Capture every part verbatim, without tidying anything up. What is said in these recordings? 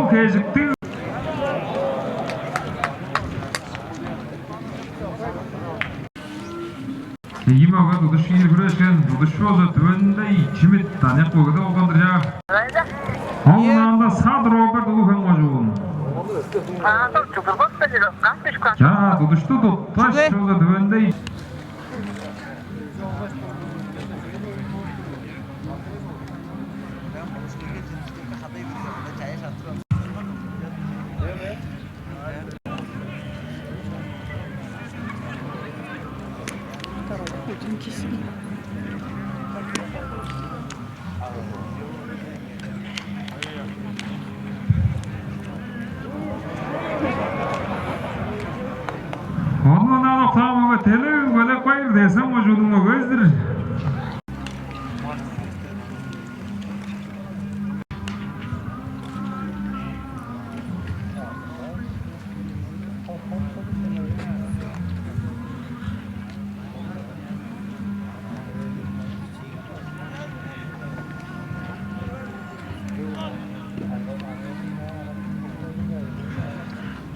Кежиктиг. Ийи мөге тудуш киир хүрешкен, тудуш болза түвенде Чимит аныяк мөгеде болган-дыр, чаа. Ол ынчаанда Сат Роберт, Улуг-Хем кожуун. Чаа, тудушту туткаш болза түвенде. Ону ынак октаамага телең белек байыр десем, ужунуң өгезир.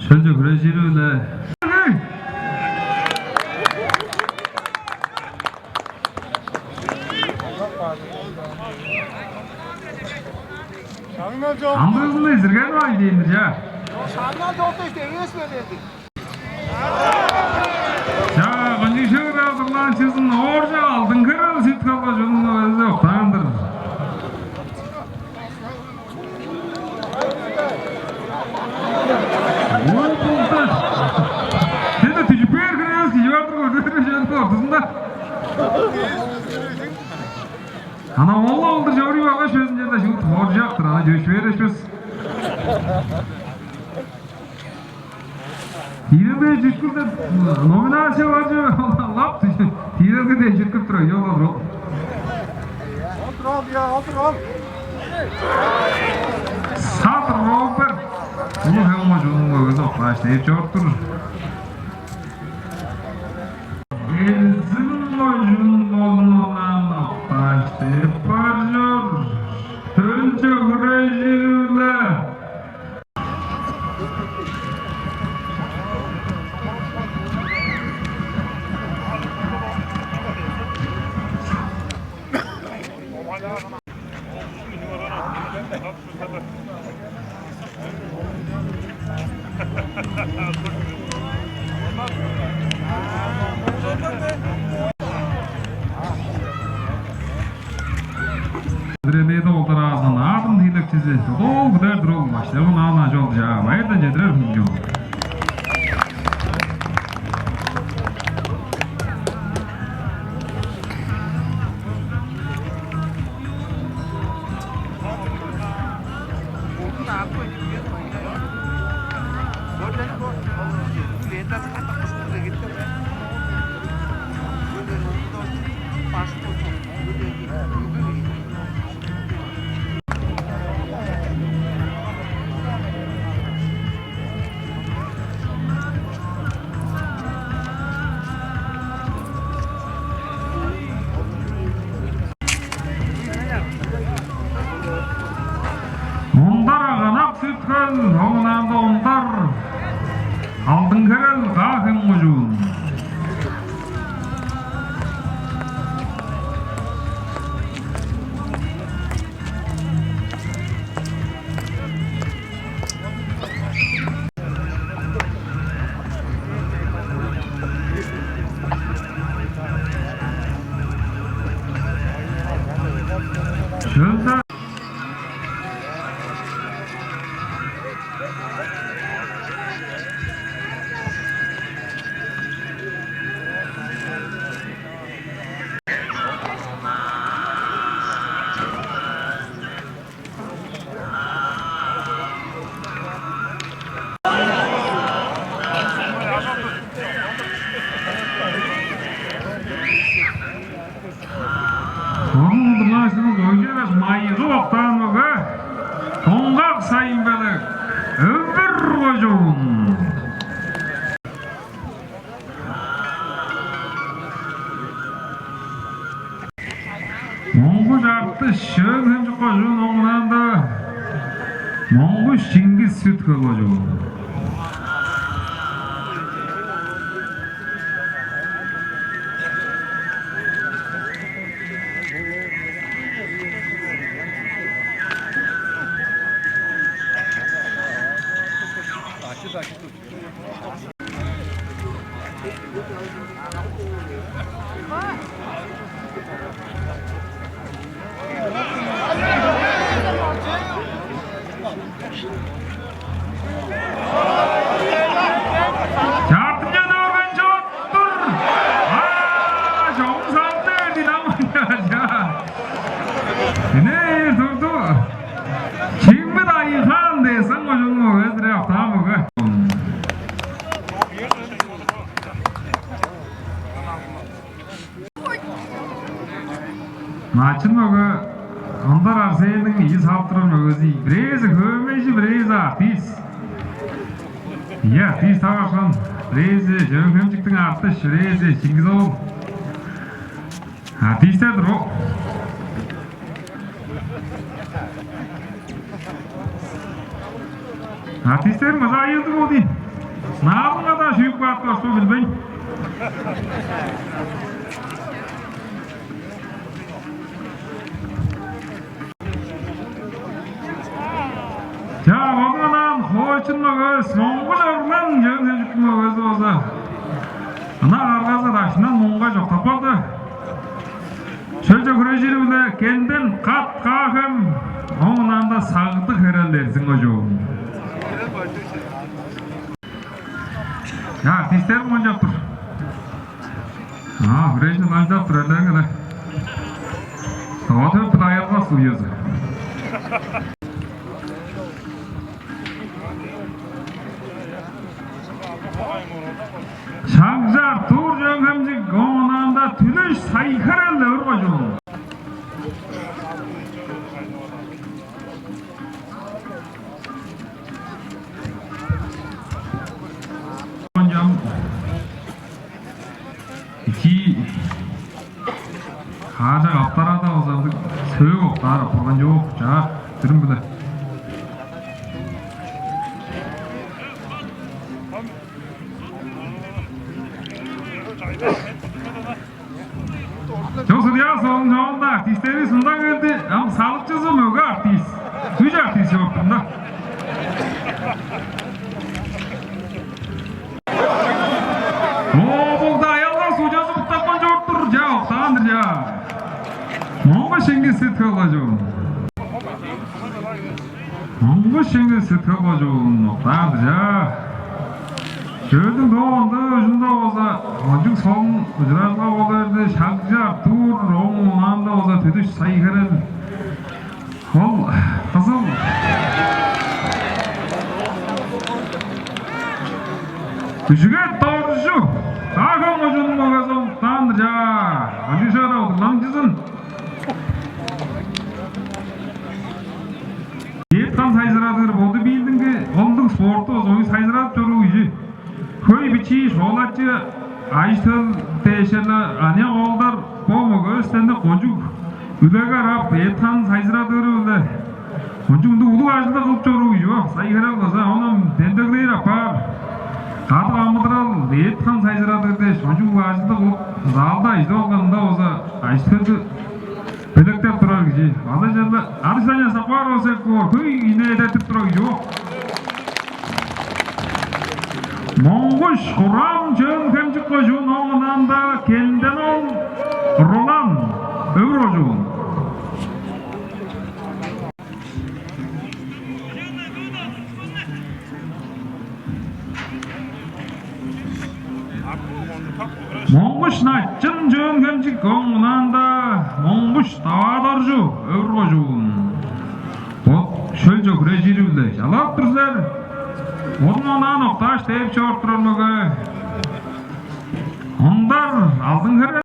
Шөлче хүрежири-биле. Андыызында изирген бай дейн-дир, чаа. Шаңнал чорду иште эвес бе дедик. Чаа, кончуг шыырак дырлаанчызын Ооржак Алдын-Херел сүт калгаш, ооң өзү октаан-дыр. Ол болду. Сен-даа дүжүп бээр хире эвес, кижи бар-дыр, көрдүңер бе, чүвениң ортузунда. Ана ол-ла ол-дур, чоруй баргаш, өзүн черде шуут хоржактыр, ана чөпшү бээр эшпес. Тиилелге чүткүл деп номинация бар чүве, ол-ла лап тиилелге дээш чүткүп турар, ёл-дур ол. Ол-дур ол, я, ол-дур ол. Сат Роберт. Улуг-Хем кожууннуң мөгези октааш, дээп чоруп тур. Эрзин кожуун болунунаан октааш, дээп бар чор. Шөлче хүрежири-биле. Дремеде олдар аазын аадым тиилекчизи Тодол Күдер-дир ол, баштайгы наан ажол-даа байырдан чедирер хүнчү. Ондар Аганак Сүт-Хөл, оон аңаа Ондар Алдын-Херел, Каа-Хем кожуун. Чүл-даа. Ону удурлаашының ойжагаш майгы октаан мөге, Доңгак Сайын-Белек, Өвүр кожуун. Моңгуш Артыш, Чөөн-Хемчик кожуун, оңунаанда Моңгуш Чингис, Сүт-Хөл кожуун. Чартынче дөрген чоруп тур. Аа, чогум салды, динамонча. Ине турду. Чимит Айхан дээсең, ожуну эзире автаан бөге. Начын мөге, Ондар Арсенниң ийи салып турар мөгези, бирээзи хөөмейжи, бирээзи артист. Ийе, артист таварышкан, бирээзи Чөөн-Хемчиктиң Артыш, бирээзи Чингис-оол. Артистер-дир ол. Артистер мыза айылдыг ол дийин. Наадымга-даа шүүп каап турар, билбейн. Чаа, ону ынаар хоочун мөгевис, Моңгуш Орлан, Чөөн-Хемчиктиң мөгези болза, ынак аргазы дашынан муңгаш октап калды. Шөлче хүрежири-биле Кенден Кат Каа-Хем, оон ында Сагдыг Херел, Эрзин кожуун. Чаа, артистер мынчап тур. А, хүрежин ынчап тур, эрлериңер-ле. Тыва төп аялгас уязы. Шагжы Артур, Чөөн-Хемчик, оон ында Түлүш Сай-Херел, Өвүр кожуун. Кончам ичии хаажак аптарада озалдыг сөөк октаар апарган чоок, чаа, дүрүм-биле. Чок, судья, соонда артистери сунда келди. Ам салыкчызы мөге артист. Үш артист чоруптум да. О, болду, аялга судьязы буттапкан чоруп тур. Чаа, октаан-дыр, чаа. Моңгуш Чингис, Сүт-Хөл кожуун. Моңгуш Чингис, Сүт-Хөл кожуун, октаар-дыр, чаа. Чөлдүң доонда, ужунда болза, кончуг солун ужуражылга болу берди, Шагжы Артур, ооң онаанда болза Түлүш Сай-Херел. Ол кызыл. Күжүгет Доржу, Каа-Хем кожууннуң мөгези, октаан-дыр, чаа. Алишер удурланчызын. Эът-хан сайзырадыр, бодибилдинги, ол ындыг спорту оозун сайзырадып чоруур кижи. Хөй бичии школачы, ажы-төл дээш-ле аныяк оолдар бо мөгевистен-даа кончуг үлегер ап, эът-хан сайзырадыры-биле кончуг ындыг улуг ажылды кылып чоруур кижи бо. Сай-Херел база ону демдеглээр апаар. Кадык амыдырал, эът-хан сайзырадыр дээш, кончуг улуг ажылды кылып, залда ажыдып алганда болза, ажы-төлдү белеткеп турар кижи. Аны черле арыштан часкап каар болза эки боор, хөй ийне эдертип турар кижи бо. Моңгуш Курам, Чөөн-Хемчик кожуун, ооң онаанда Кенден-оол Ролан, Өвүр кожуун. Моңгуш Начын, Чөөн-Хемчик, ооң онаанда Моңгуш Даваа-Доржу, Өвүр кожуун. Бо шөлче хүрежири-биле чалап тур силер. Ону онаан октааш, дээп чоруп турар мөге Ондар Алдын-Херел.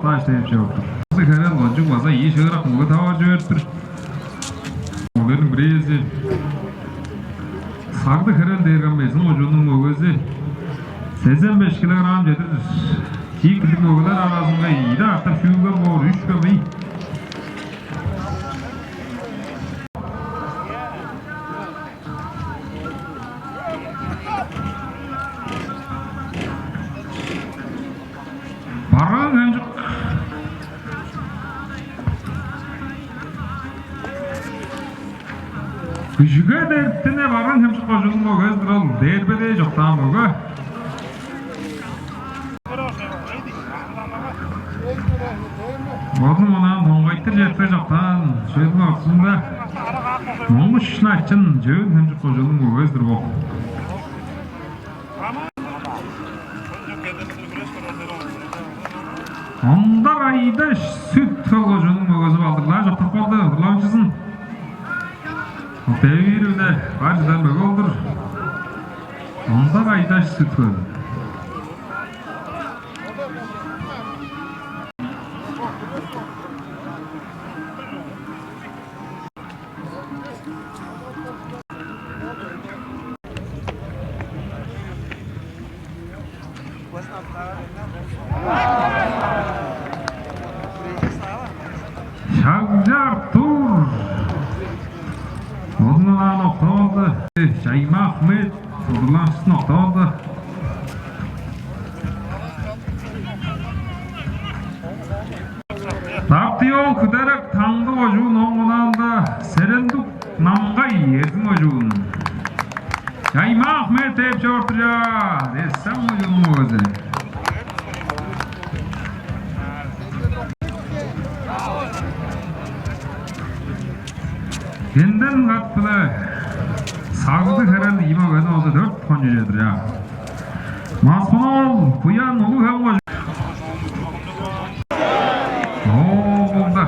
Тааш деп чоруп тур. Сагды Херел кончуг база ийи шыырак мөге таваржы берип тур. Мөгениң бирээзи Сагды Херел дээр кам Эрзин кожууннуң мөгези. Сезен беш килограмм чедир чиик килдиг мөгелер аразынга ийи-даа катап шүүлген боор, үш кем ийи. Барыын Хемчик. Күжүгет Эртине, Барыын Хемчик кожууннуң мөгези-дир ол. Дербедээ чоктаан мөге. Бодунуң онаан доңгайтыр четпе чоктаан шөлдүң ортузунда Моңгуш Начын, Чөөн-Хемчик кожууннуң мөгези-дир бо. Ондар Айдаш, Сүт-Хөл кожууннуң мөгези, балдырлаар чоктап калды, удурланыкчызын. Девири-биле бар чыдар мөге ол-дур. Ондар Айдаш, Сүт-Хөл. Шагжы Артур. Ону ана октап алды. Чайма Ахмет. Удурланыкчызын октап алды. Дактыйол Күдерек, Таңды кожуун, ооң онаанда Серендук Намгай, Эрзин кожуун. Чайма Ахмет деп чоруп тур, чаа, Эрзин кожууннуң мөгези. Энден кат-биле Сагды Херел ийи мөгени болза дөрт кончуг чедир, чаа. Маспынол Буян, Улуг-Хем кожуун. Оо, болду.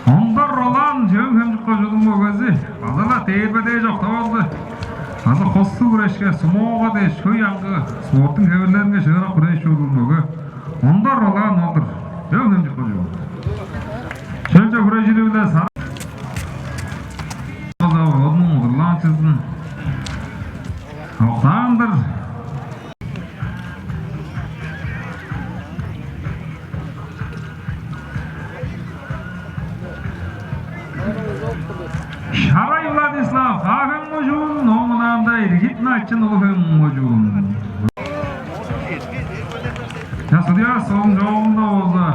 Ондар Ролан, Чөөн-Хемчик кожууннуң мөгези. База-ла дербедээ чоктап алды. База хостуг хүрешке, сумоога дээш хөй аңгы спорттуң хевирлеринге шыырак хүрежип чоруур мөге. Ондар Ролан ол-дур. Чөөн-Хемчик кожуун. Шөлче хүрежири-биле сара. База бодунуң удурланыкчызын октаан-дыр. Шарай Владислав, Каа-Хем кожуун, ооң онаанда Иргит Начын, Улуг-Хем кожуун. Чаа, судья, ооң чоогунда болза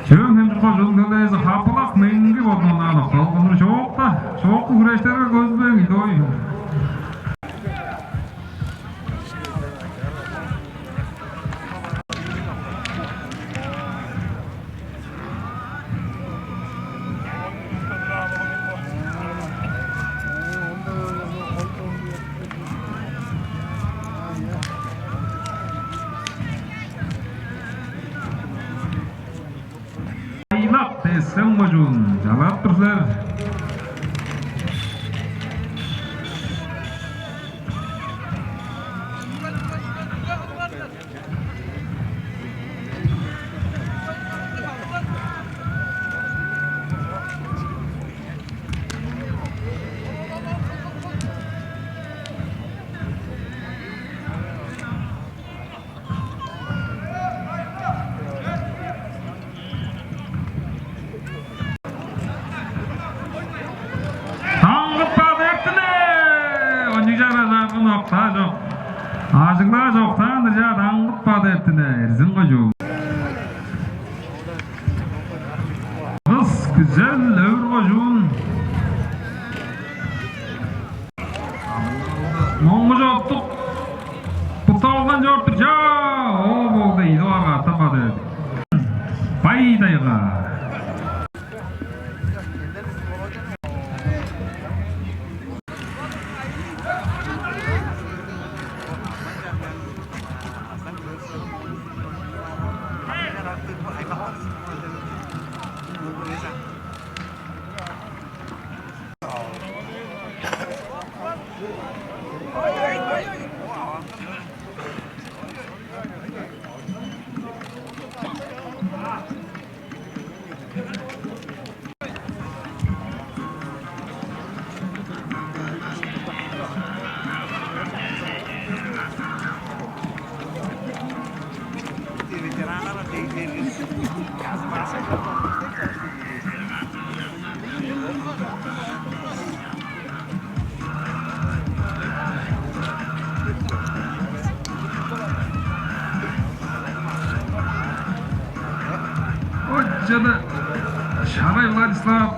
Чөөн-Хемчик кожууннуң төлээзи Хапылак Меңги бодунуң онаан окталган-дыр. Чоокта, чоокку хүрештерге көзүлбейн, идой. Айлак, Тес-Хем кожуун, чалап тур силер. Таңгыт Бады Эртине! Ончуг чараш арган октаа чок. Ажыглаа чоктаан-дыр, чаа, Таңгыт Бады Эртине, Эрзин кожуун. Кыс Күзел, Өвүр кожуун. Моңгуш Оттук. Бутталган чоруп тур, чаа! Оо, болду, ийи дугаар катап бады. Бай-Тайга. Очада Шарай Владислав.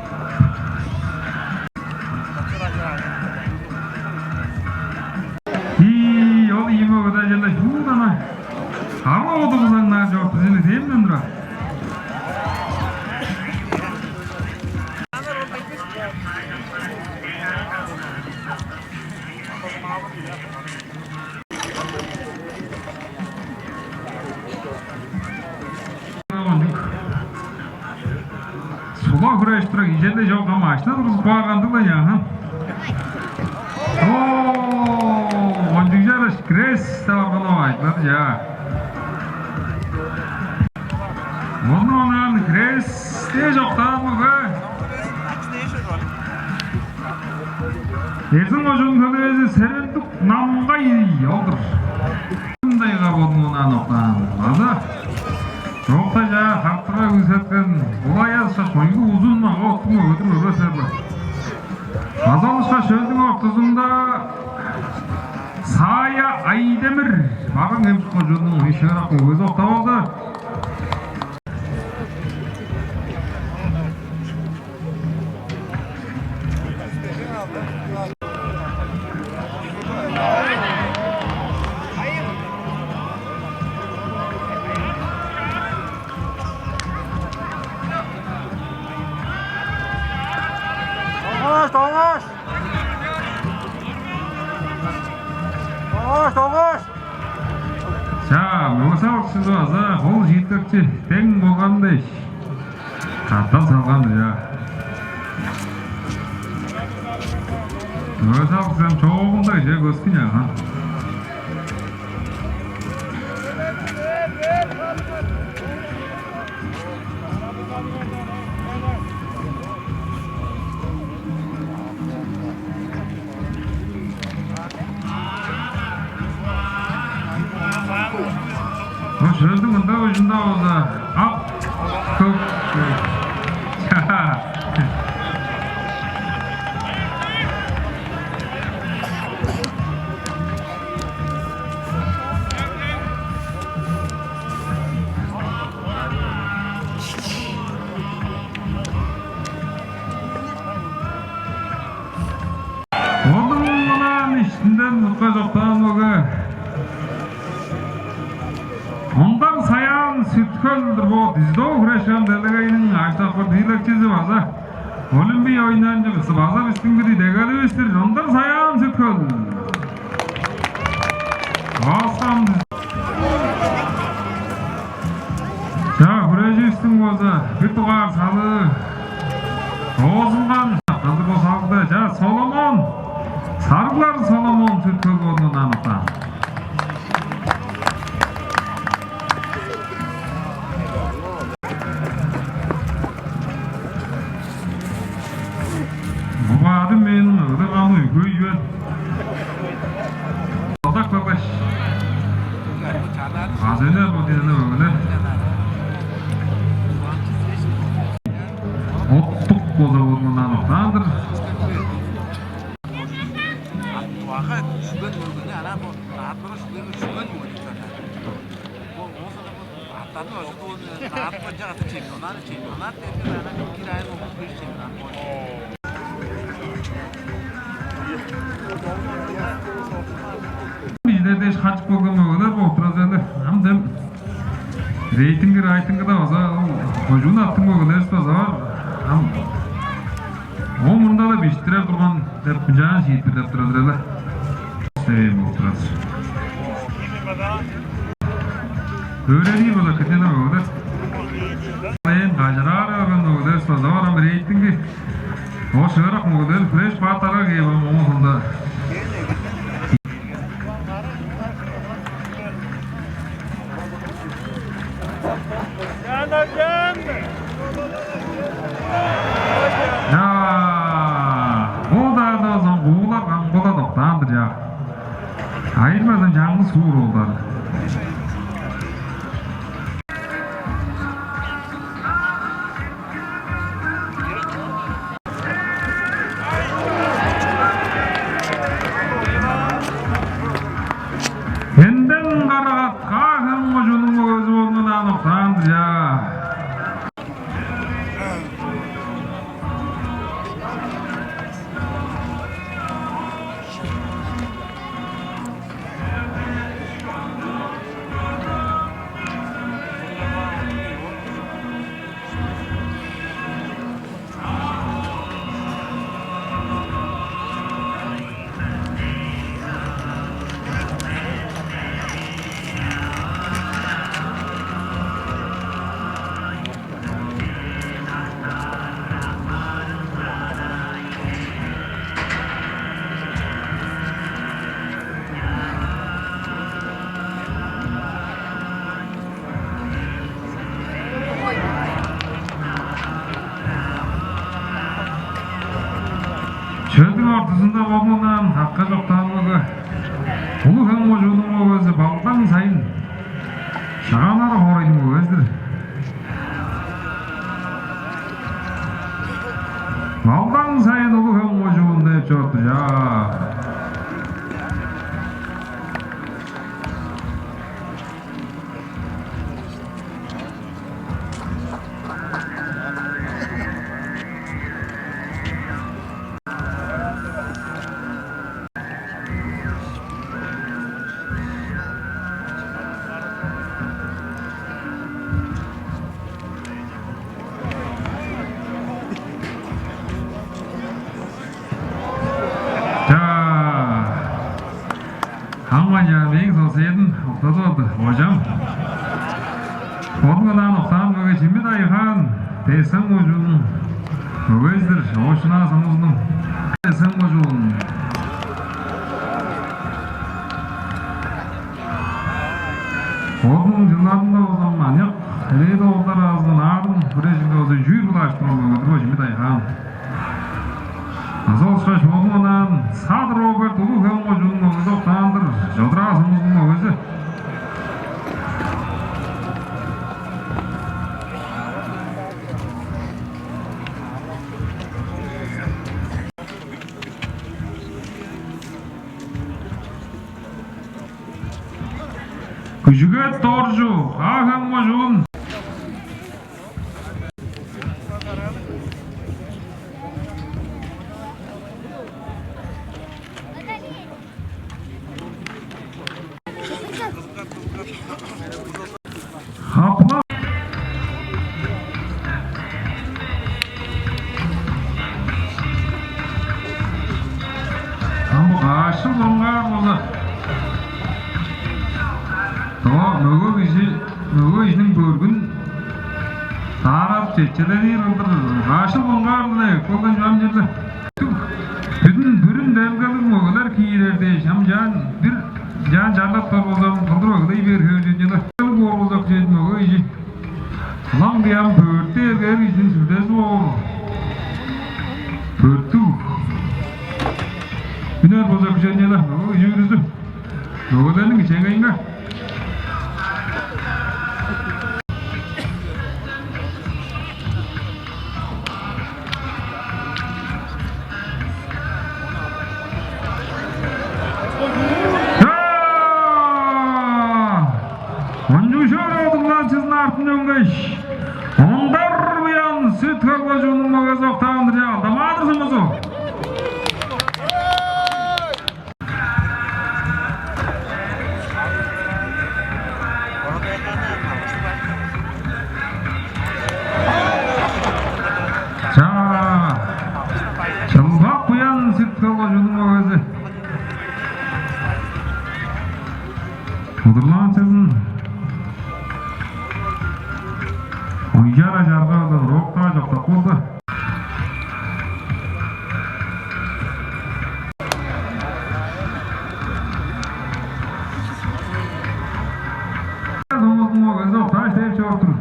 И ол ийи мөгеде черле шуут ана. Ама одугузаңнаар чок, бизини демден турар. Сула хүреш тура, ижелде чок, ам машина тургузуп каагандыг-ла, яахан. О, кончуг чараш, крес деп арганы айтылады, чаа. Ону онаан крес дээш октаан мөге. Эрзин кожуун төлээзи Серендук Намгай ол-дур. Мындайга бодунунаан октаан. База чокта чаа хартыга күүсеткен, улай азышкаш, шойгу узун мага оттуң өгедир өргөсер бар. База алышкаш, шөлдүң ортузунда Саая Айдемир, Барыын-Хемчик кожууннуң иши-ырак өгези октап алды. Тоңуш, тоңуш! Тоңуш, тоңуш! Чаа, мөге-савыкчызы база кол шииткекчи дең болган дээш. Катап салган-дыр, чаа. Мөге-савык сен чоогунда кижи көскүн, чаа. Ошолдуң мында ужунда болза, ак, көк. Ондуң мунаан иштинден мутка чоктаан мөге. Ондар Саян Сүт-Хөлдүр бо, дзюдо хүрешкен делегейниң ажыдапкан тиилекчизи база Олимпий оюннарынче база бистиң бир идегеливис-тир. Ондар Саян Сүт-Хөл. Оскам. Чаа, хүреживистиң болза бир дугаар салыы доозулган. Кандыг бо салгыда, чаа, Соломон, Сарыглар Соломон Сүт-Хөл бодунунаан октаан. Бо баадым мээң ыдык ам хөй чүвел. Алдак баргаш. Азыны бо дизине өгүнө. Оттук болза болмаан октаан-дыр. Ваха шүген мөргүнү ана бо наадмыра шүген шүген мөргүнү. Бо ооза Биздер дээш качып келген мөгелер болуп турар чүве-ле. Ам дем рейтинги, рейтингиде база кожуун аттың мөгелери база бар. Ам ол мурнунда-ла биштирер турган деп мынчаан шиитпирлеп турар-дыр эле. Эвейн болуп турар. Өөредии болар кеден мөгелер. Ээн кажыраар барган мөгелер база бар, ам рейтинги. О шыырак мөгелер, күреш баатарга кээп, ам оон соонда. Чаа, ол-даа соң куулар кам бола доктаан-дыр, чаа. Айырбазын чаңгыс суур олдар. Ортузунда болманаан хакка чоктаанмага улуг хем кожуунуң мөгези Балдан Сайын, Шагаан-Арыг хоорайның мөгези-дир. Балдан Сайын улуг хем кожуун деп чорду, чаа. Чаа. Ам канчаар, мээң соседим октадып алды, божам. Бодун ынаан октаан мөге Чимит Айхаан, Тес-Хем кожууннуң мөгези-дир, Ош-Шынаа сумузунуң Тес-Хем кожуун. Бодунуң чылдарында болза аныяк элээди оолдар аразындан аадын хүрежинге болза чүүр булааш турган мөге-дир бо Чимит Айхаан. Азы ол ышкаш бодун ынаан Садыр Роберт, улуг хем кожууннуң мөгези, октаан-дыр, Чодураа сумузунуң мөгези. Күжүгет Доржу, Каа-Хем кожуун. Хапла. Ам бо каш чыл бурунгаар болза, доо мөге кижи, мөге кижиниң бөргүн даарадып, чечеледир кылдыр каш чыл бурунгаар-ла эккелген чүвем черле. Бүдүн бүрүн демгелиг мөгелер киирер дээш, ам чаан бир, чаан чарлап бар болза, кылдыр өгүлей бээр хөөржүн чүве-дир. Боор болза, күзедин мөге кижи. Ылаңгыя ам бөрттү эргер кижиниң сүлдези боор. Бөрттүг. Үнер болза, күзедин чүве-дир, мөге кижи бүрүзү. Мөгелерниң кичээнгейинге. Чаа! Кончуг шору удурланчызын артынче үнгеш, Ондар Буян, Сүт-Хөл кожууннуң мөгези, октаан-дыр, чаа, Алдан-Маадыр сумузу. Чаа, Чылбак Буян, Сүт-Хөл кожууннуң мөгези. Удурланчызын уйгара чаргаадан уруктаа чоктап болду. Сумузунга көзү октааш деп чоруп тур.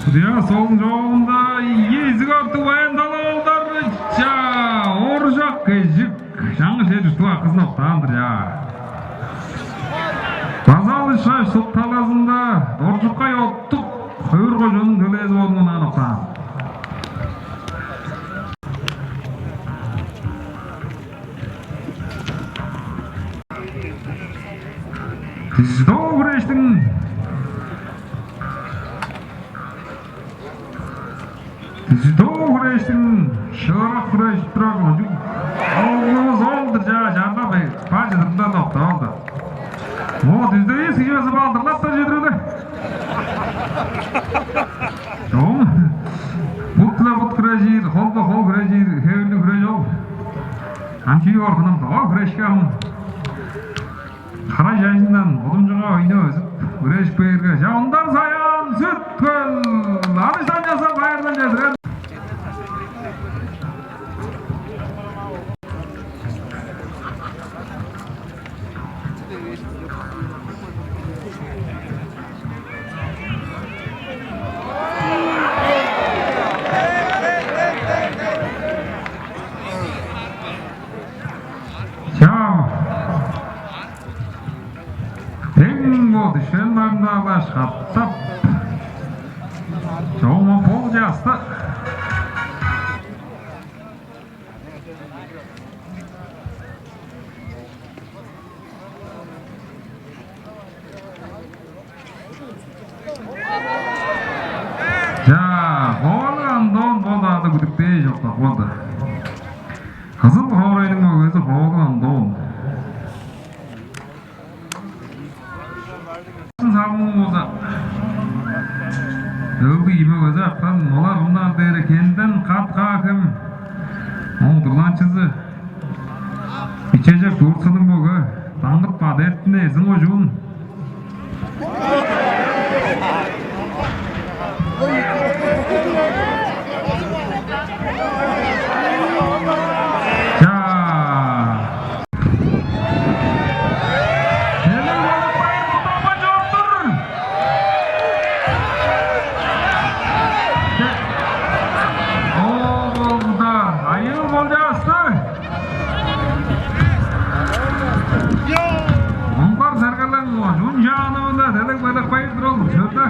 Судья солун чоогунда ийи изиг артыг баян талап алдар. Чаа, Ооржак Кежик. Чаңгыс чер чурттуг акызын октаан-дыр, чаа. База алышкаш, суп талазында Доржукай Оттук, Хөвүр кожууннуң төлээзи болуп, онаан октаан. Дизидо хүрештиң Дзюдо хүрээштиң шыырак хүрежип турар кончуг оглувус ол-дур, чаа, чарлап, бажыдырындан октап алды. О, дүзде эс кижи база баалдырлап-даа чедирип эле. Чогум бут-ла бут хүрежи. Хынам доо хүрешке ам. Кара чажындан бодумчуга ойну өзүп, хүреш бээрге, ча, Ондар Саян, Сүт-Хөл, адыштан часа, байырдан чедирер. Чаа. Тең бо дүшен барында алгаш катап чогума бол часты. Чаа, Ховалыг Андон бо-даа күдүктээш чоктап болду. Кызыл хоорайның мөгези Ховалыг Андон. Салмын болза, өлгү ийме көзү арткан, олар ымнаар дээри кенден кат-каа кем. Оң удурланчызы Ичежек Турцияның бөгү Даңгыт Бады-Эртине, Эрзин кожуун. Чаа. Элиг болуп байыр кутапкан чоруп тур. Ол болду. Айыыл болчаасты. Ондар Сергелең, Кожуун чаанывында делег-белек байыр турар ол чорда.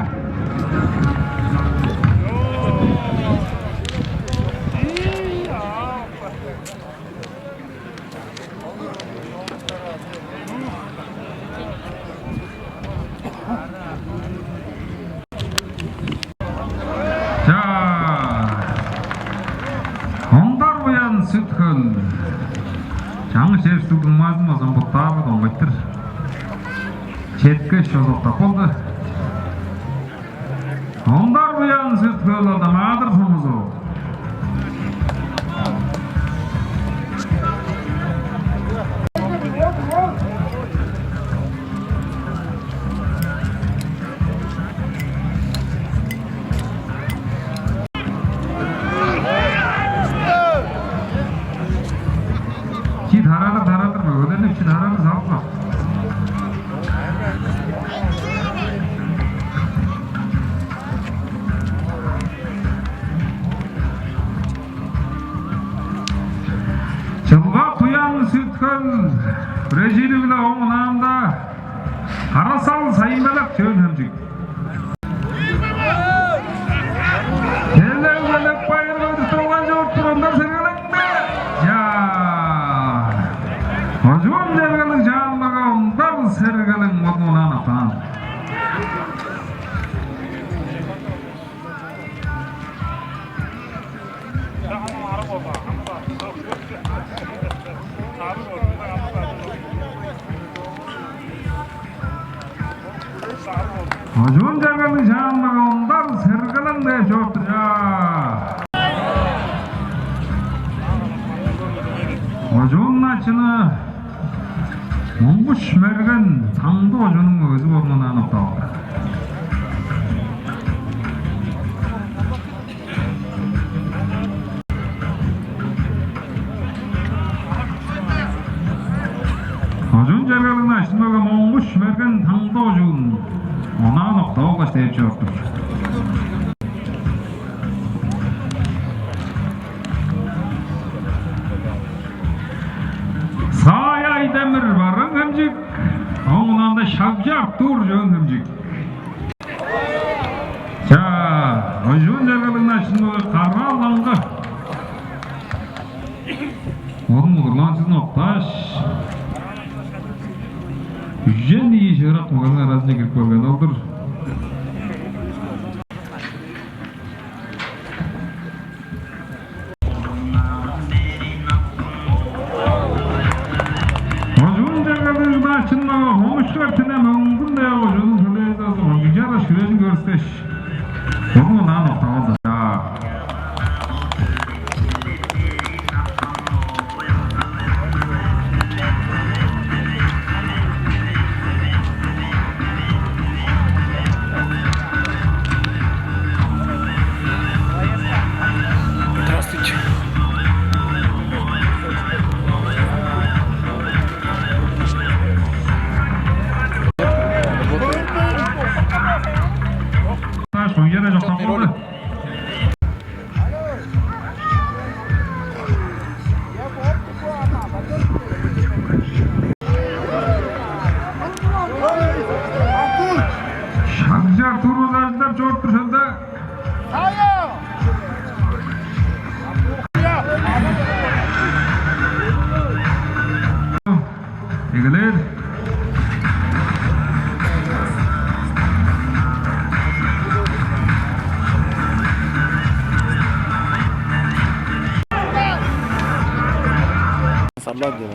Чаа. Ондар Буян, Сүт-Хөл. Чаңгыс чер суг дуңмазын база омбуктаар доңгайтыр. Четкеш, чозуктап болду. Ондар Буян, Сүт-Хөл, Алдан-Маадыр сумузу. Чи тарадыр, тарадыр, өлерни чи тарадыр, салып кал. Чылгак Буян, Сүт-Хөл, бирежири-биле оң ынаанда Кара-Сал Сайын-Белек, Чөөн-Хемчик. Делег-белек байыр көдүп турган чоруп тур, Ондар Сергелең бе? Чаа. Кожуун чергелиг чаанмага Ондар Сергелең бодун онаан октаан. Кожуун чергелиг чаанмага Ондар Сергелең деп чоруп тур, чаа. Кожуун начыны Моңгуш Мерген, Таңды кожууннуң мөгези болганын аныктап алды. Кожуун чергелиг начын мөге Моңгуш Мерген, Таңды кожуун, онаан октап алгаш, дээп чоруп тур. Саай Айдемир, Барыын-Хемчик, оң ынаанда Шагжы Артур, Чөөн-Хемчик. Чаа, кожуун чергелиг начын мөге Кара-Лаңгы. Ооң удурланчызын октааш, үжен ийи шыырак мөгениң аразынче кирип келген ол-дур. Кожуун чергелиг начын мөге Хомушку Эртине, Мөңгүн-Тайга кожууннуң төлээзи болза, кончуг чараш хүрежин көрүскеш, бодун онаан октап алды. Чаа. Үеде чоктап калды. Шагжар тургузажылдап чоруп тур шында. Эгелээр. Сарлар деп.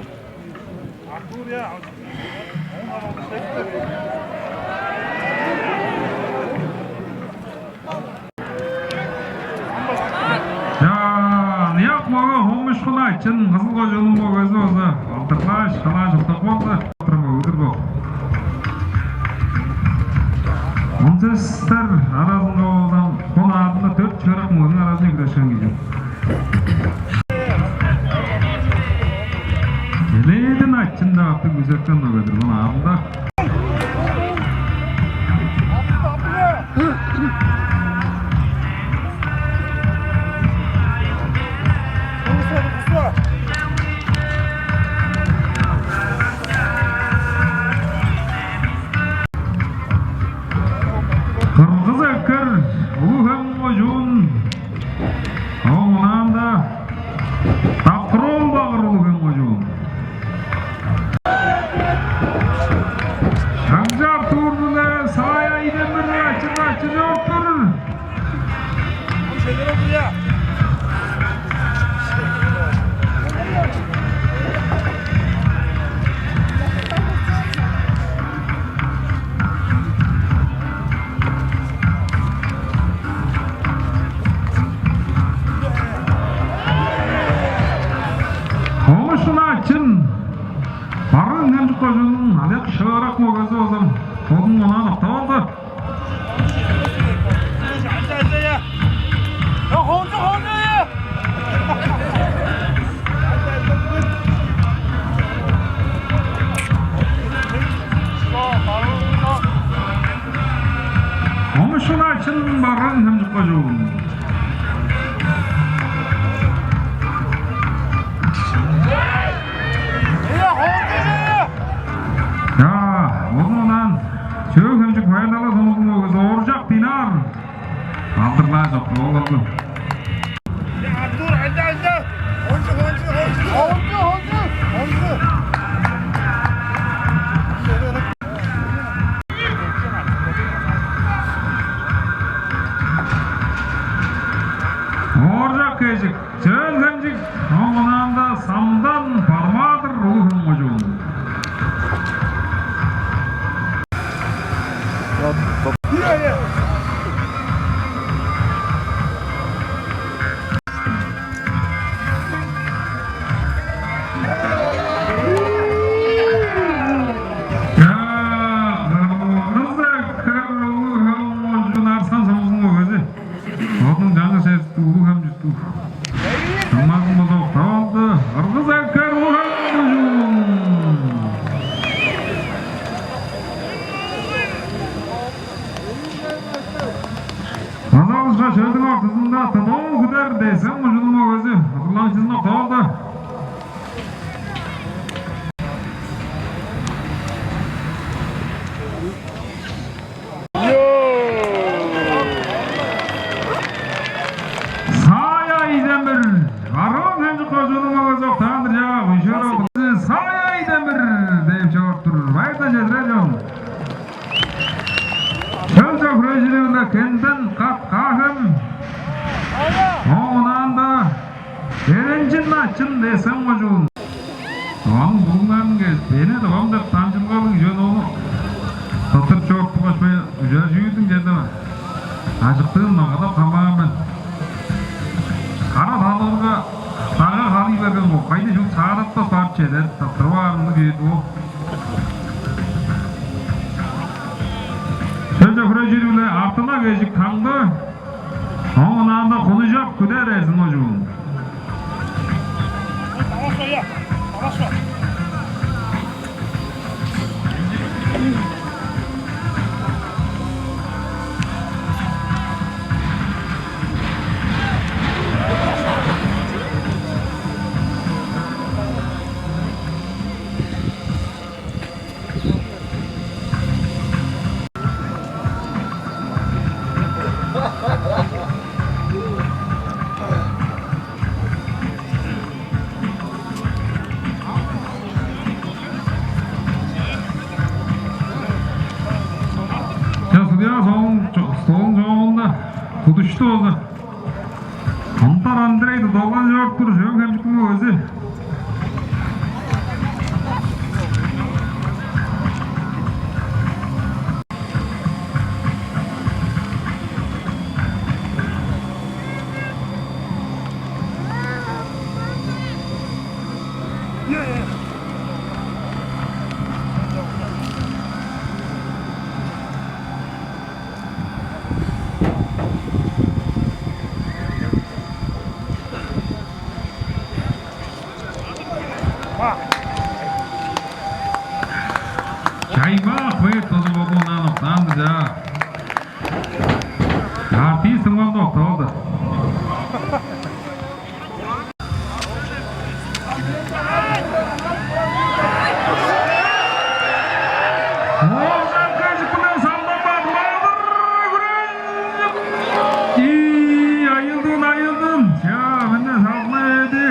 Чаа, аныяк мөге Хомушку Начын, Кызыл кожууннуң мөгези болза, алдырлааш, шалаа чурттап калды. Турар мөгедир бо. Он сестер аразынга болза, бо наадымда дөрт шыырак мөгениң аразынче күрешкен кижи. Элээди Начын деп аттыг күзеткен мөгедир бо наадымда. Кыргыз Эккер, Улуг-Хем кожуун. Оон мынанда Дакыр-оол Багыр, Улуг-Хем кожуун. Шагжар турду-ла, Саая Идемир ачы-, ачы чоруп тур. Хомушку Начын, Барыын-Хемчик кожууннуң аныяк шыырак мөгези болза, бодун мынаа октап алды. Хомушку Начын, Барыын-Хемчик кожуун. Чаа, ону онаан Чөөн-Хемчик Байыр-Дала сумузунуң мөгези Ооржак Динар. Алдырлаа чок, ол калды. Артур, айда, айда. Ончу, ончу, ончу. Ончу, ончу, ончу. Ооржак Кежик, Чөөн-Хемчик, оон мынанда Самдан Бармаадыр, Улуг-Хем кожуун. Чаа, Кыргыз Эккер, Улуг-Хем кожуун, Арыскан сумузунуң мөгези. Бодунуң чаңгыс чер чурттуг, Улуг-Хем чурттуг. Чаңмазын болза октап алды. Кыргыз Эккер, Улуг-Хем кожуун. База алышка шөлдүң ортузунда Тыдоол Күдер, Тес-Хем кожууннуң мөгези, удурланыкчызын октап алды. Саая Идемир, Барыын-Хемчик кожууннуң мөгези октаан-дыр, чаа, куйшур ол. Саая Идемир деп чоруп тур. Байырдан чедирер чон. Шөлче хүрежири-биле Кенден Кат Каа-Хем. Оон мынанда Эренчин Начын, Тес-Хем кожуун. Тываның булуңнарын кезип, «Эне, Тывам» деп дамчыдылгалыг чүве, ону тырттырып чоруп тургаш, бо үжер чүүлдүң черде ажыктыын магадап хамаан мен. Кара талыырга, дагга халый берген бо, кайда чүл сааратпас барып чедер, тырттырып аарымны кээди ол. Шөлче хүрежири-биле Артына Кежик Таңды, оон мынанда Кунужап Күдер, Эрзин кожуун. Ынча соон чо-, столдуң чоогунда тудушту болза, Ондар Андрей тудуп алган чоруп тур, Чөөн-Хемчиктиң мөгези. Чаймаа хвет база болду, онаан октаан-дыр, чаа. Артист ыңмамда октап алды. Оолжар Кажык-биле Самдан Бадмаадыр, хүрежип. Ийи, айыылдын, айыылдын. Чаа, мында салгылай берди.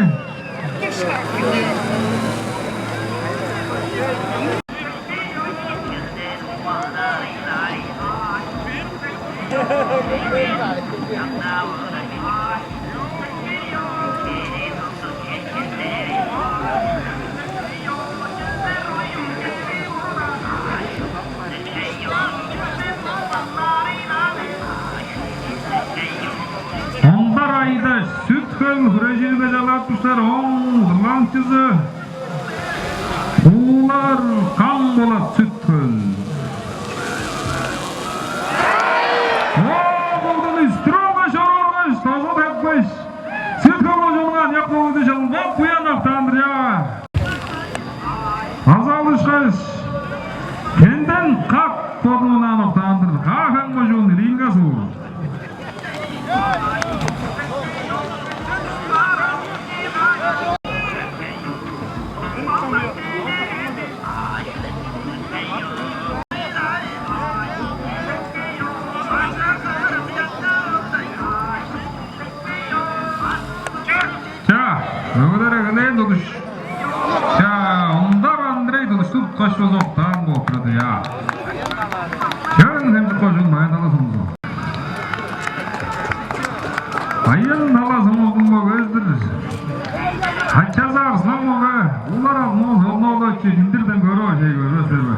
Ондар Айдаш, Сүт-Хөл, хүрежирге чалап тур силер, ооң удурланыкчызы Уулар Кам-Болат, Сүт-Хөл. Оо, болду, үстүр алгаш, ороргаш, тоза тепкеш, Сүт-Хөл кожууннуң аныяк мөгези Чылбак Буян октаан-дыр, чаа. База алышкаш, Кенден Как бодунуң онаан октаан-дыр. Каа-Хем кожуун, Ильинка суур. Чаа, мөгелер, эгелээн тудуш. Чаа, Ондар Андрей тудушту туткаш, база октаан болуп турар-дыр, чаа. Чөөн-Хемчик кожуун, Баян-Тала сумузу. Баян-Тала сумузунуң мөгези-дир. Ачазы Арзылаң мөге, Уулар Алдан-оол Сорноогович, Индирден көрүп, чей көрбес бе?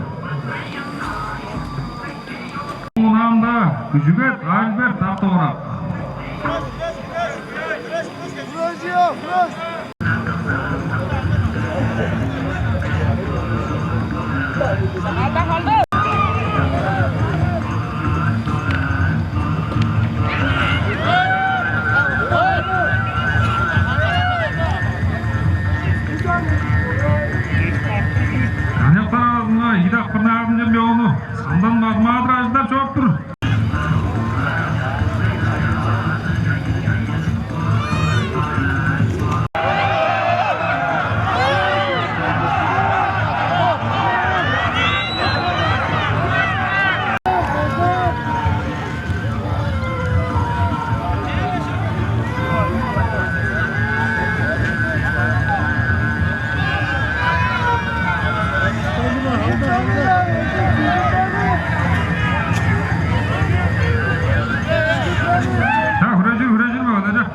Мунаанда Күжүгет Альберт, Ак-Довурак. Аныяктар аразынга ийи дакпыр наадым чемпиону Самдан Бадмаадыр ажылдап чоруп тур. Чаа, хүрежир, хүрежир, мөгелер.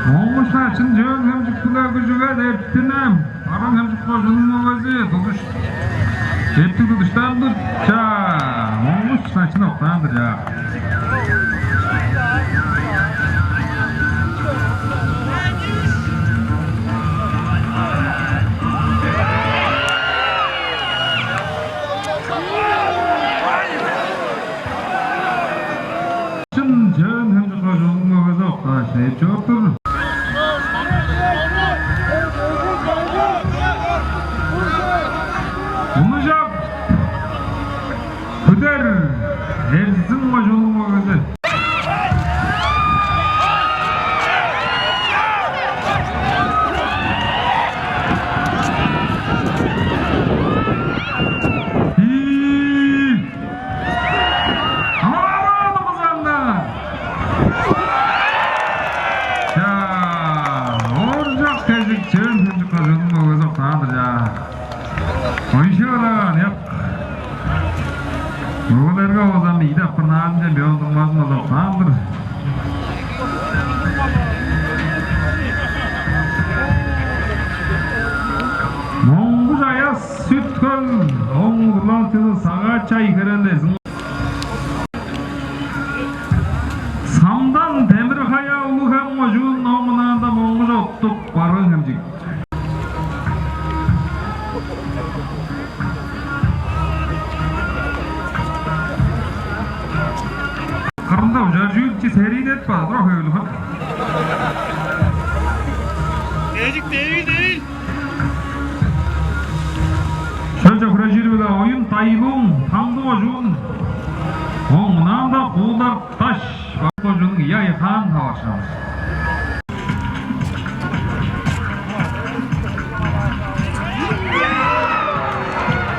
Моңгуш Начын, Чөөн-Хемчик, Күле Күжүгет, Эртинем, Барыын-Хемчик кожууннуң мөгези, тудуш. Эптиг тудуштаан-дыр, чаа, Моңгуш Начын октаан-дыр, чаа. Чын, Чөөн-Хемчик кожууннуң мөгези октааш, эп чоруп тур. Унужап Күдер, Эрзин кожууннуң мөгези. Чоннуң мөгези октаан-дыр, чаа. Ойшуураа, аныяк. Мөгелерге болза ийи дакпыр наадымче бён дуңмазын болза октаан-дыр. Моңгуш Аяс, Сүт-Хөл, ооң удурланыкчызы Сагаатчы Ай-Херел, Эрзин. Самдан Темир-Хая, Улуг-Хем кожуун, ооң мынаанда Моңгуш Оттук, Барыын-Хемчик. Кырында ужар чүүлчү сериидет база тура хөөлү хан. Эжик девий, девий. Шөлче хүрежири-биле Оюн Тайлуң, Таңды кожуун. Ооң мынаанда Куулар Даш, Бак кожууннуң Ийи Айхаан таварышкан.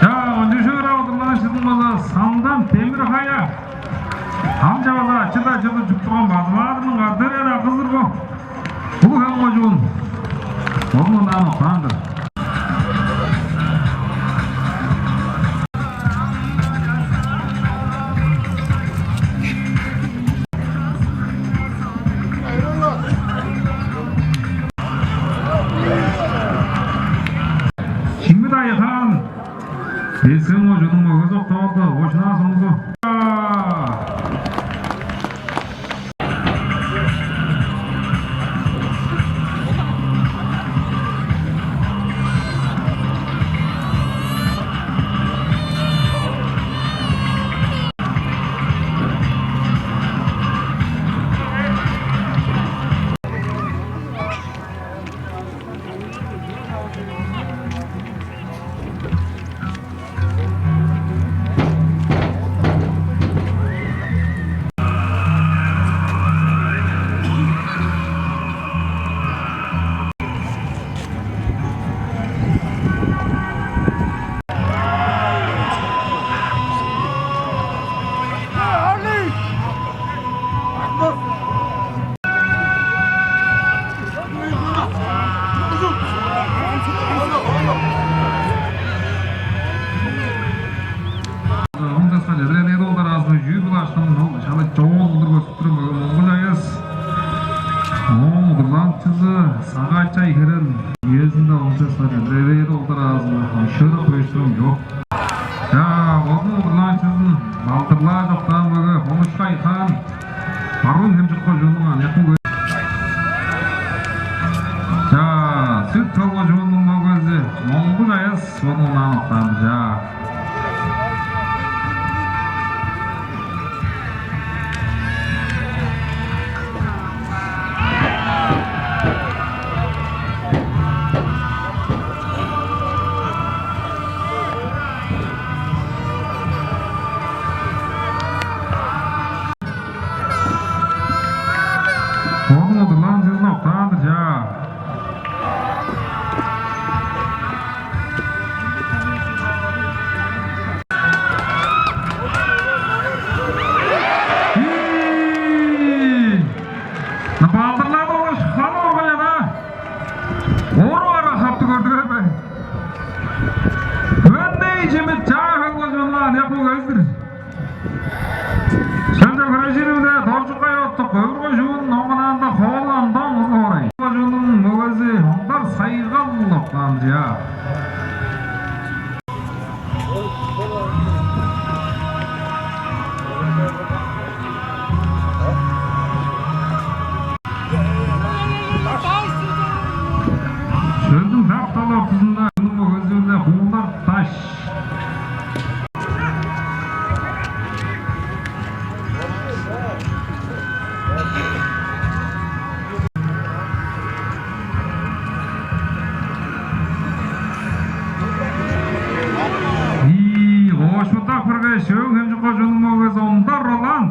Чаа, кончуг шыырак удурланыкчызын база Самдан Темир-Хая. Ам чаваза ачы-даа чыдып чуп турган базымаадының кадырен акызыр бо. Улуг-Хем кожуун. Ону мындан октаан-дыр. Чимит Айхаан, Эрзин кожууннуң мөгези октап алды, очунаа сумузу. Ынчалза-даа чедирен эди ол дараазында чүү-биле аштан ол шала чоон кылдыр көстүп турар мөге Моңгуш Аяс. Ооң удурланыкчызы Сагаатчы Ай-Херел. Үезинде ынчалза-даа чедирен эди ол дараазында шыырак хүрежип турган чоп. Чаа, бодунуң удурланыкчызын балдырлаажок даан мөге Хомушку Айхаан, Барыын-Хемчик кожууннуң аныяк мөгези. Чаа, Сүт-Хөл кожууннуң мөгези Моңгуш Аяс бодунуң онаан октаан-дыр, чаа. Бодунуң удурланыкчызын октаан-дыр, чаа. Ийи! Балдырлады болгаш ханы оргай ада. Орук ара хапты, көрдүңер бе? Өндей чимит, чаа, хаңгылажып алган, япон кайзыр. Шөлче хүрежири-биле Доржукай Оттук, Өвүр кожуун, номунаанда Хоолу Андон, Кызыл хоорай. Кожууннуң мөгези Ондар Сайгал октаан, чаа. Шөлдүң дап-дала ортузунда мөгези-биле Куулар Даш. Ийи, кошпутак бирге Шөөн-Хемчик кожууннуң мөгези Ондар Ролан.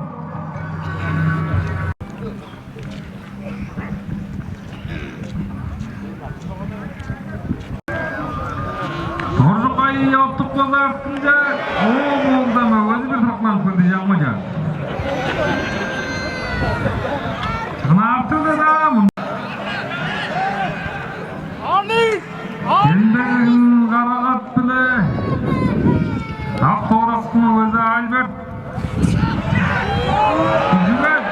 Доржукай Оттук болза артынче, оо, болда мөгези бир тырыктанып келди, чаңгы чаа. Чыгын артында-даа мын-. Аны! Альберт. Күжүгет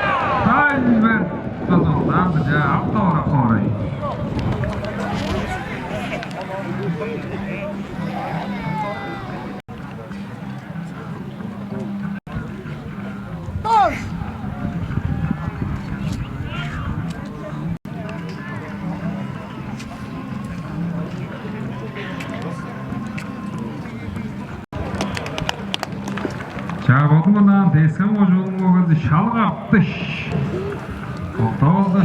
Альберт. Тозуктаан дыжа автора хоорай. Чаа, бодуңнаан Тес-Хем кожууннуң мөгези Шалык Артыш октап алды.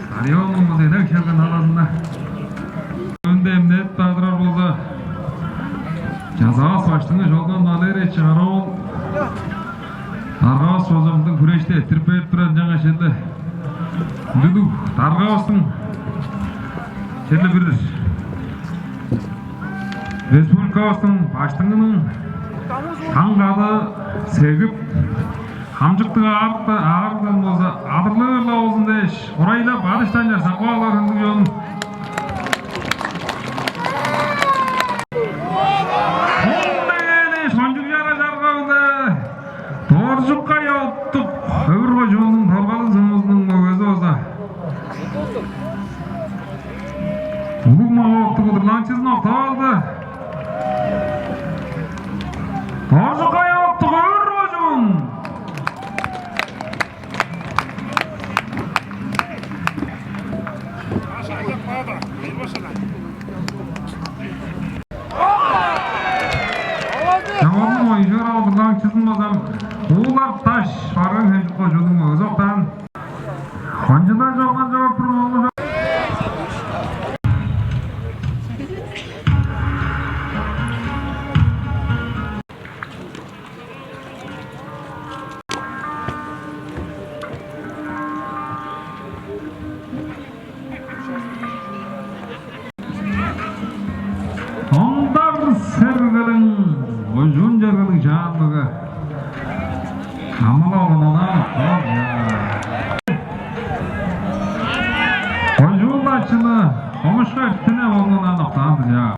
Стадионнуң бо делег шелген талазында өндем нет бадырар болза, чазавас баштыңы Чолган Валерий чыгара ол. Даргавыс база мындыг хүрешти эрттирип берип турар, ынчангаш черле ындыг даргавыстың черле бир республикавыстың баштыңының таң кады сегип, хамчыктыг аарыкты аарыгдан болза адырлыыр-ла болзун дээш, урайлап адыштан чарсап каалар ындыг чон. Ондегени шончуг чара чаргавыда Доржукай Оттук, Өвүр кожууннуң Торгалыг сумузунуң мөгези болза, улуг мага оттуг удурланыкчызын октап алды. Доржукай Оттук, Өвүр кожуун. Чаваның оюжур алдырган чызын базам Уулар Даш, Барган-Хемчик кожууннуң мөгези октаан. Хончудан чоган чогап тур, оңгу чок. Ондар Сергелең, кожуун чергелиг чаанныг. Амыла олунуна, кожуун бачыны, хомушка эртине олунуна октаан-дыр, чаа.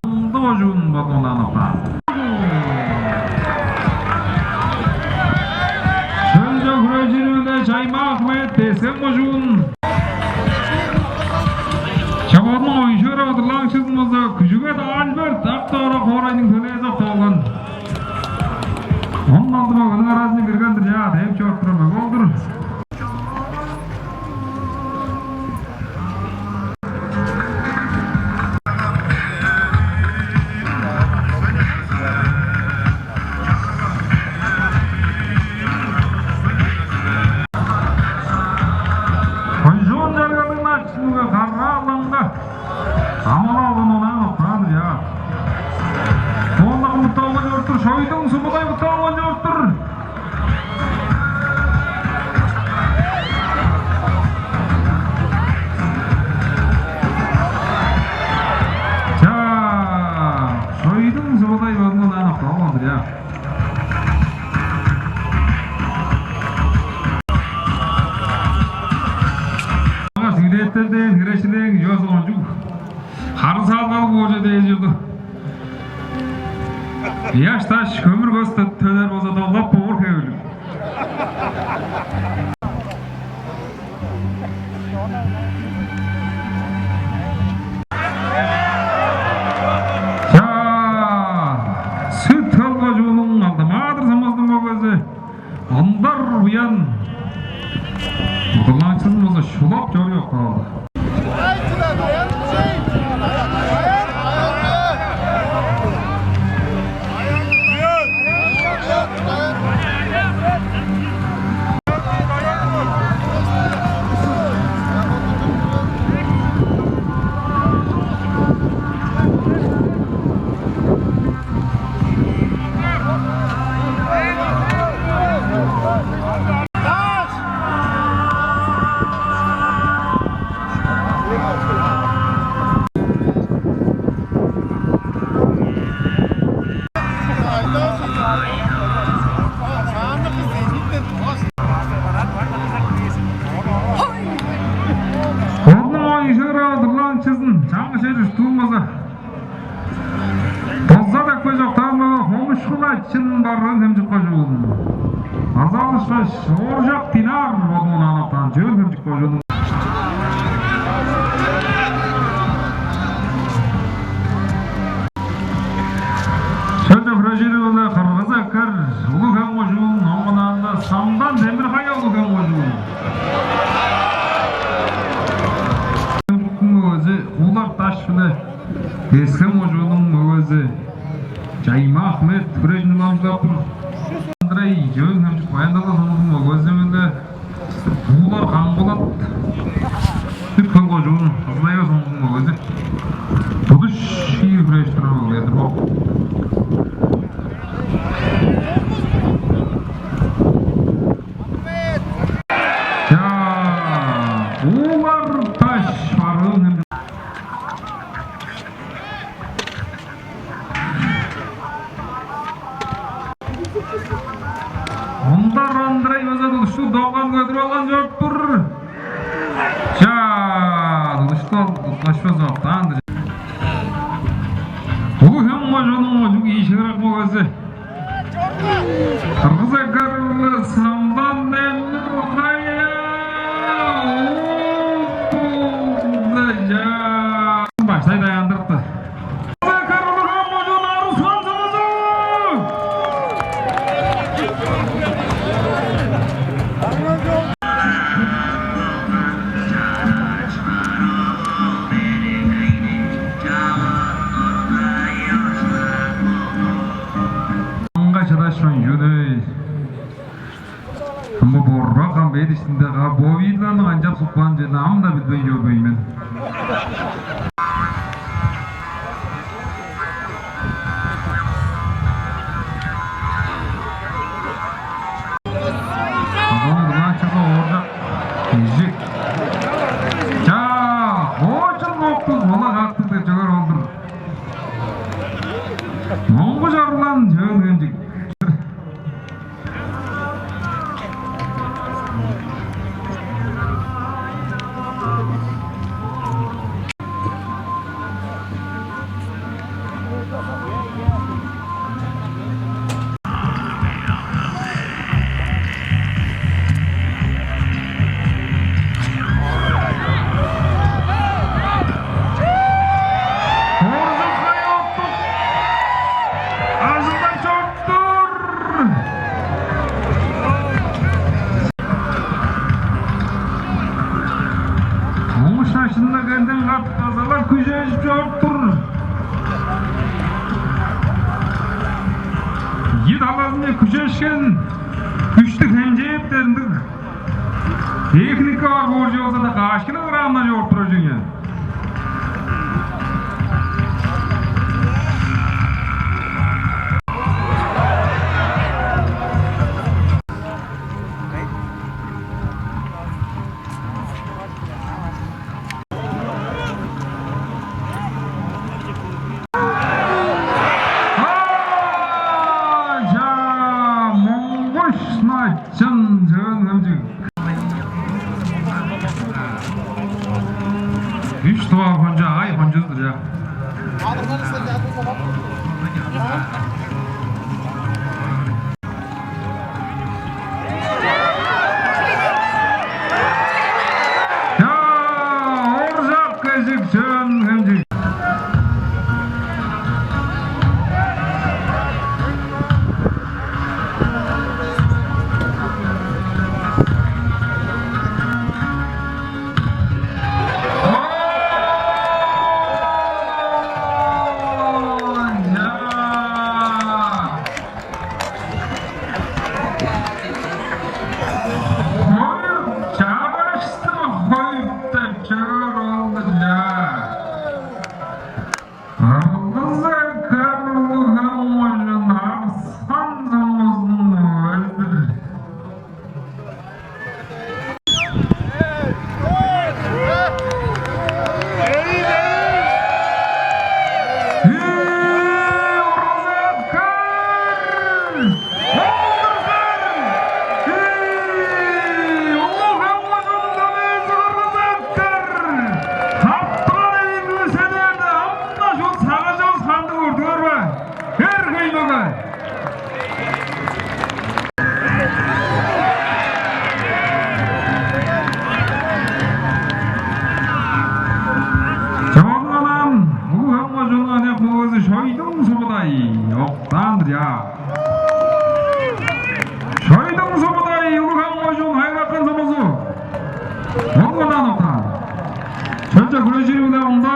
Ындыг кожуун болуп алган апаар. Шөлче хүрежири-биле Чаймаа Ахмет, Тес-Хем кожуун. Чаваның оюжура удурланыкчызын болза, Күжүгет Альберт, Ак-Довурак хоорайның төлээзи октап алган. Он алды мөгениң аразынче кирген-дир, чаа, деп чоруп турар мөге ол-дур. Кожуун чергелиг начынга каргаалаңга амыла алган онаан октаан-дыр, чаа. Оон-даа кымыкталган чоруп тур, Шойдуң Субудай кымыкталган чоруп тур. Чаа, Шойдуң Субудай бодунуң аан октап алган-дыр, чаа. Аңаа сиңирээттер дээн, хирешилээң, чүве соончуг. Харыысалгалыг боожа дээш чорду. Ыяш-даш, хөмүр-көс тө-, төнер болза, долгап боор хевирлиг. Чаа, Сүт-Хөл кожууннуң Алдан-Маадыр сумузунуң мөгези Ондар Буян удурланыкчызын болза шулап чоруй октап алды. Чызын чаңгы чер чурттуун база. Боза деп кой чоктаан база Хомушкула чын барган Хемчик кожуун. Азаалышкаш, Ооржак Динар бодунуң аныктаан чөөн Хемчик кожуунуң. Шөлче хүрежири-биле кыргызы эккер Улуг-Хем кожуун, оңгунаанда Самдан Демир-Кая Улуг-Хем кожуун. Мөгези Куулар Даш-биле Тес-Хем кожуунуң мөгези Чайма Ахмет хүрежин уламчылап тур. Андрей Чөөн-Хемчик Баян-Тала сумузунуң мөгези-биле Куулар Камболат Сүт-Хөл кожуун, Кызыл-Тайга сумузунуң мөгези. Тудуш ийи хүреш турар мөгедир бо. Чаа, Куулар Даш барыын хем. Ондар Андрей база тудушту доңган көдүрүп алган чоруп тур. Чаа, тудушту туткаш база октаан-дыр. Улуг-Хем кожуунуң ожуг ийи шыырак мөгези. Кыргыз эккер-биле Самдан Демир-Кая. Баштай даяндырыпты. Кыргыз эккер-биле Хем кожуун Арыслан Чылыжы. Аңаа чыдашпайн, чүнү. Бо борбак ам бедиштинде-га бо видеоларның канчап сукпаан черин ам-даа билбейн чорбайн мен. Озон Булаачыга Ооржак Кежик. Чаа, хоочун октуг, мола кактыг деп чыгар ол-дур. Моңгуш Орлан, Чөөн-Хемчик. Ооржак Кая оттук ажылдап чоруп тур. Оң шашында кенден катып базалап күжежип чоруп тур. Ийи талазынче күжешкен күштүг хемчээптер ындыг. Техника бар бооржу болза-даа, каш килограммнар чогуп турар чүве. Ача, Моңгуш Начын, Чөөн-Хемчик. Үш тыва хончу, ай хончузу-дур, чаа. Чаа, Ооржак Кежик, Чөөн-Хемчик.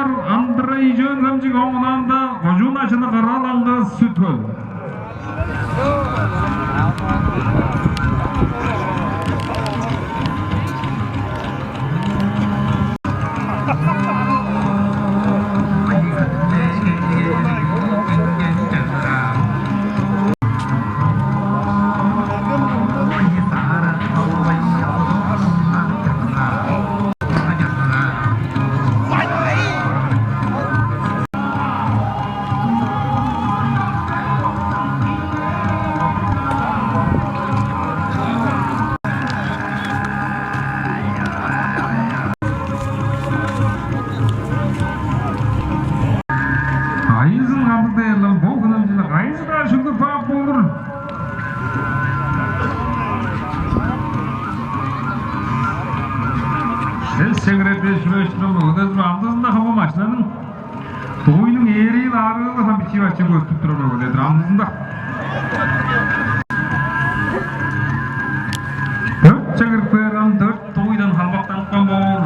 Андрей Чөөн-Хемчик, оон мунаанда кожуун начыны Кара-Алаңгы, Сүт-Хөл. Айызын кандыг дээрлер, бо хүнүмчүлүг айызы-даа шүглүп каап болур. Сес чегирерде шүрээштирип, өдезип, амдызында хамы машинаның дугуйнуң ээриил аарыылы хам бичии бачын көстүп турар өгүледир амдызында. Дөрт чегирип кээрган дөрт дугуйдан халбактанып каан боор.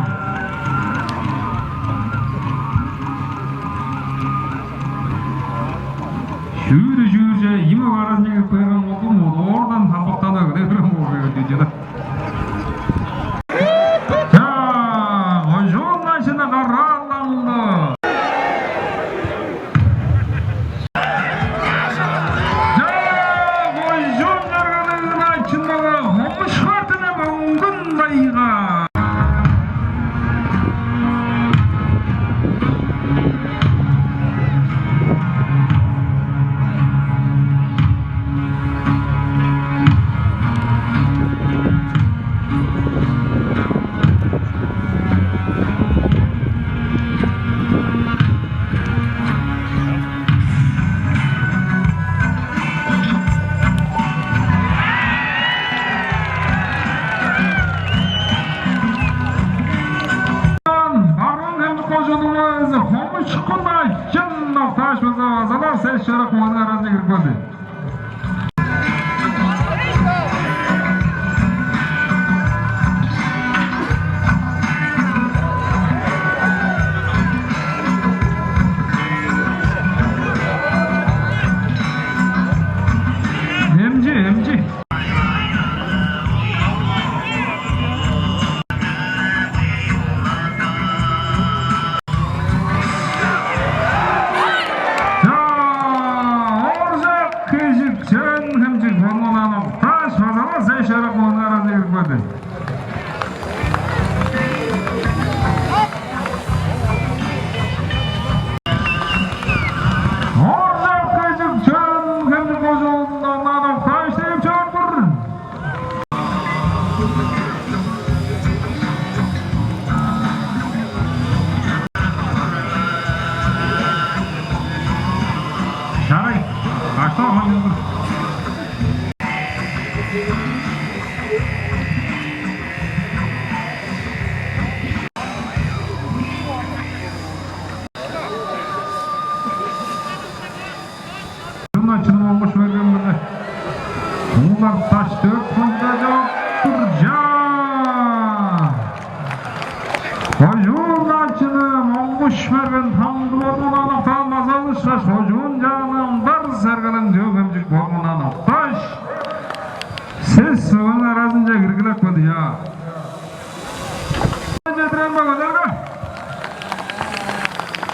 Шүүрү-шүүрже ийи мөге аразынче кирип кээрган болду, модоордан халбактанып эгелей берген боор бе, чеде. Чаа, кожуун начыны Кара-Алаңгы. Чаа, кожуун чергелиг начынныг Хомушку Артынов, Мөңгүн-Тайга. Барыын-Хемчик кожууннуң мөгези Хомушку Начын октааш, база базалап сес шыырак мөгениң аразынче кирип келди. Эмчи, эмчи. Чаа, Ооржак Кежик, Чөөн-Хемчик, Мөңгүн-Тайга октааш, база-ла сес шыырак мөгениң аразынче кирип келди. Ооржак Кежик, Чөөн-Хемчик кожуундан октааш, тээп чоруп тур. Чарай, каштаа хончулдур. Кожуун начыны Монгуш Мерген-биле Уулар Даш дөрт хончуда чоруп тур, чаа. Кожуун начыны Монгуш Мерген Таңды Боргундан октаан база алышкаш, кожуун чааны Андар Сергелең, Чөөн-Хемчик Боргундан октааш, сес мөгениң аразынче киргилеп келди, чаа. Чедирен бо көдерге.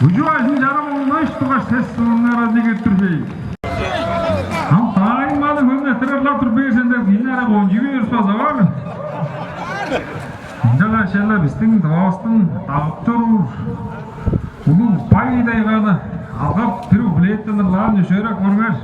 Күжү-бажын чарап оңнаш тургаш, сес мөгениң аразынче кирип тур бе. Ам даайым маны хөмнеттирип-ла тур бээр сен деп, кижини ара кончуй бээр база бар. Ынчангаш черле бистиң Тывавыстың дагып чоруур улуг Бай-Тайганы алгап, бир куплеттен ырлаан чөпшээреп көрүңер.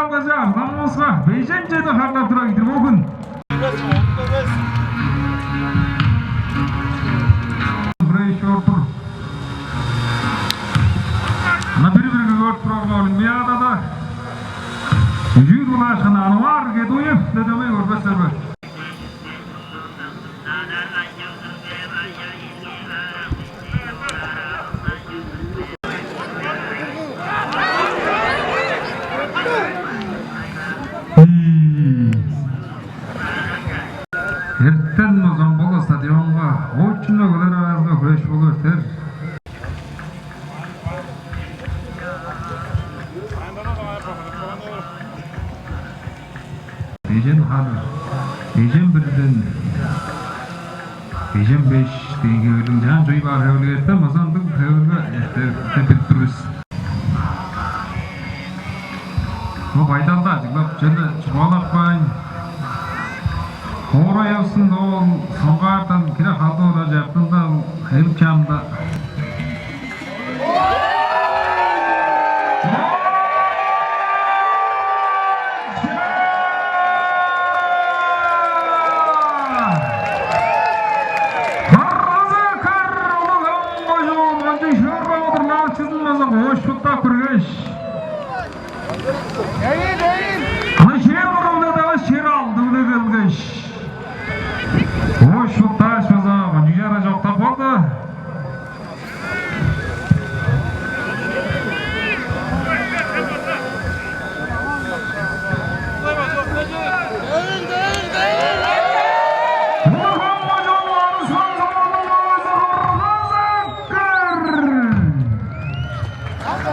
Алгажы арзан болза, бежен чеди харлап турар кидир болгун. Хүреш чор-дур. Ана бир-бирге көрүп турарга, Олимпиадада үжүүр улаашкан Анвар Кедуев, дөмей көрбестер бе? Эртен база бо стадионга оочун мөгелер аразында хүреш болуп эртер. Бежен хар, бежен бирден бежен беш дээн хевирлиг, чаан чоюп аар хевирлиг эртем, база ындыг хевирге эртер деп билип тур бис. Бо байдалды ажыглап, черле чугаалап каайн. Хоорай ёзун ол соңгаартан кире халды орар чартында, ол хевип чаамда. Кыргызы кыр улуг ам кожуун, кончуг шыырбак удурланыкчызын база коош шуптап киргеш. Аны шер кырында-даа шер алды-биле келгеш. Коош шуптааш база кончуг чара чоктап калды.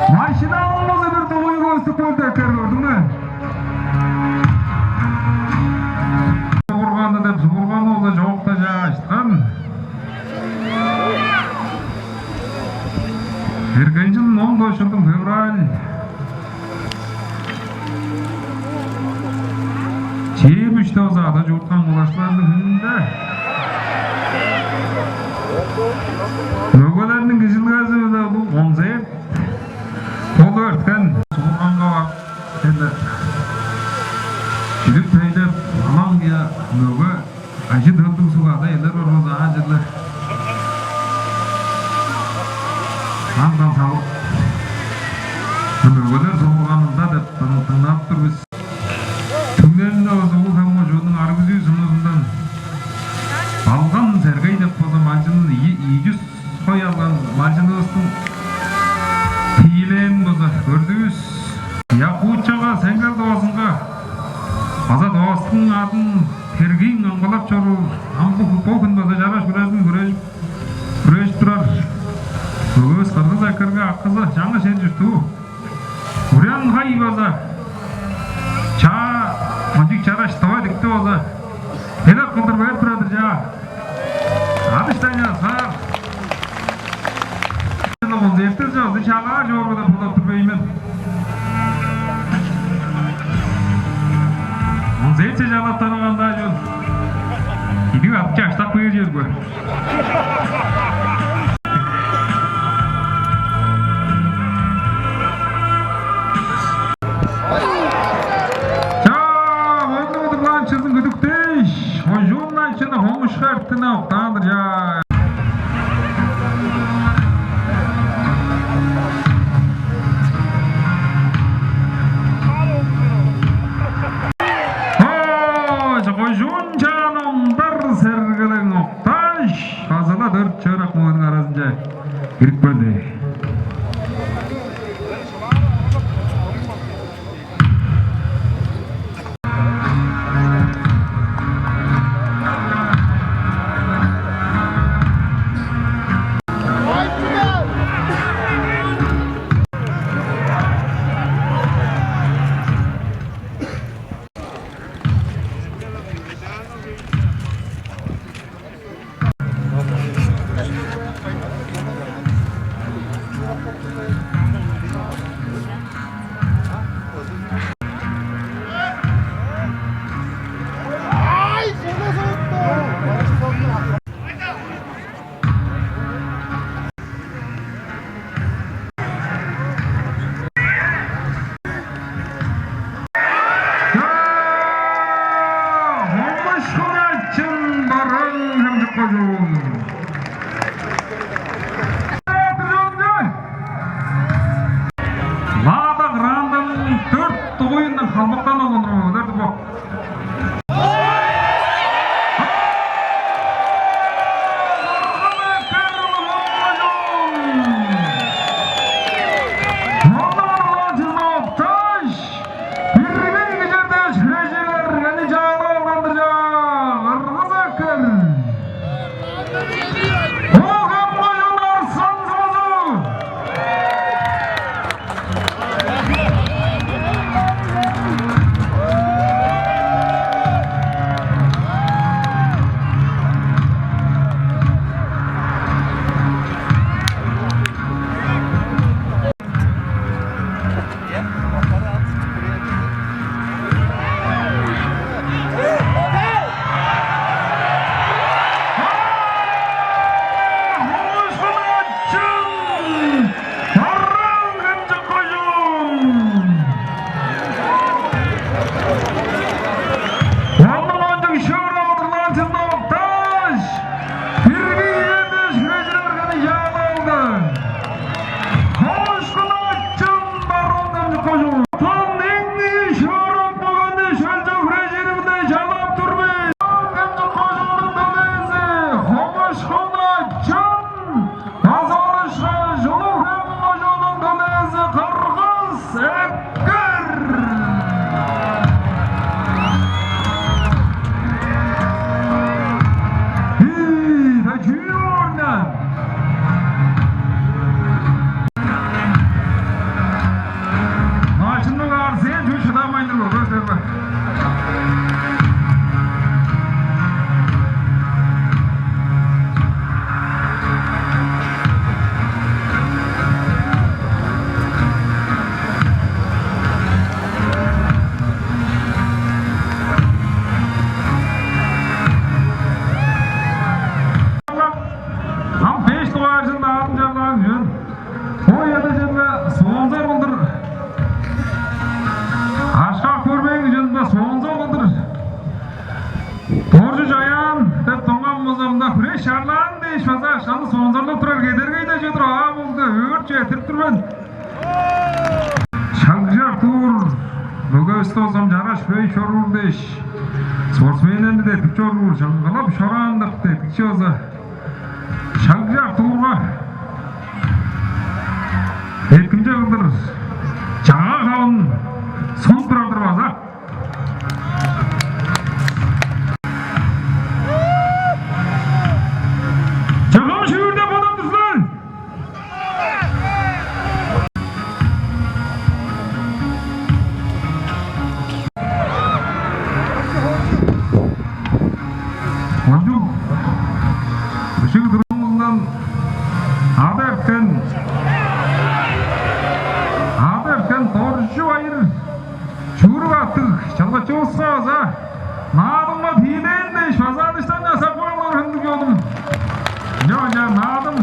Машина албазы бир дугуй көстүп келди, экер, көрдүң бе? Бурганы деп, бурганы ол-ла чоокта чаа айтырган. Эрткен чылдың он тос чылдың февраль чээрби үште база ада чурттан кылаштыларның хүнүнде мөгелерниң кижилгези-биле улуг концерт болуп эрткен. Субурганга барып, сени чүдүп-тейлеп, алаңгыя мөге ажы-төлдүг суг ада-иелер бар болза, аажы-биле ам-даа салып, мөгелер субурганында деп дың-, дыңнап тур бис. Түңнелинде база Улуг-Хем кожууннуң Арыг-Үзүү сумузундан Балган Сергей деп база малчынын, ийи, ийи чүс хой алган малчынывыстың тиилээн база көрдүвүс. Якутияга, Сеңгел Доозунга база Доостуң адын тергиин камгалап чоруур, ам бо, бо хүн база чараш хүрежин хүрежип, хүрежип турар мөгевис Кыргыс эккелге акызы, чаңгыс чер-чурттуг Урян Хай база чаа, кончуг чараш тыва идикти база белек кылдыр берип турар-дыр, чаа. Адыштан часкаар. Концертте чоозу чалаар чорбадан бодап тур беймен. Концертче чалаттанып андаа чон. Идиг ап чаштап кээр чорбу. Чаа, мурнуу удурланыкчызын күдүктээш, кожуун начыны Хомушку Эртине октаан-дыр, чаа. Оо, кожуун чаан Ондар Сергелең октааш, база-ла дөрт чер Албактан алган олар бо. Бирги кижердеш хирежирер, аны чаалап алгандыр чаа, ыргызы эккер. Бо кам кожуун арзан сывызы. Бирги кижердеш хирежирер, аны чаалап алды. Хомушку Начын, Барыын-Хемчик кожуун. Тон эң ийи шыырак болганы шөлче хирежиримде чалап тур мен. Хемчик кожууннуң төлээзи Хомушку Начын. База орушка Чулуг-Хем кожууннуң төлээзи Кыргыз Эккер. Ии, да чүү орна? Начынның арзен чүү шыдамайн-дыр, көрдүңер бе? Ам беш дугаар чылын аадын чарлаан үен. Ой, ада чемге соонзар кылдыр. Ашкак көрбээн чемге соонзар кылдыр. Доржу Чаян деп доңган болза, мында хүреш чарлаан дээш база акшаны соонзарлап турар кедергей-даа чедир, аа, мында өөрүп четтирип тур мен. Шагжы Артур, мөгевисти болза чараш хөй чоруур дээш, спортсменнерни деткип чоруур, чаңгылап чораан деп деткикчи болза, Шагжы Артурга деткимче кылдыр чаңаа хавын сунуп турар-дыр база. Чыгым шүүрде бодап тур силер. Кончуг быжыг турумузундан ада эрткен, ада эрткен Доржу Байыр чүгүрүк аттыг чылгычывыска база наадымга тиилээн дээш база адыштан часап каалар, ындыг чонум. Ынча-ынча наадым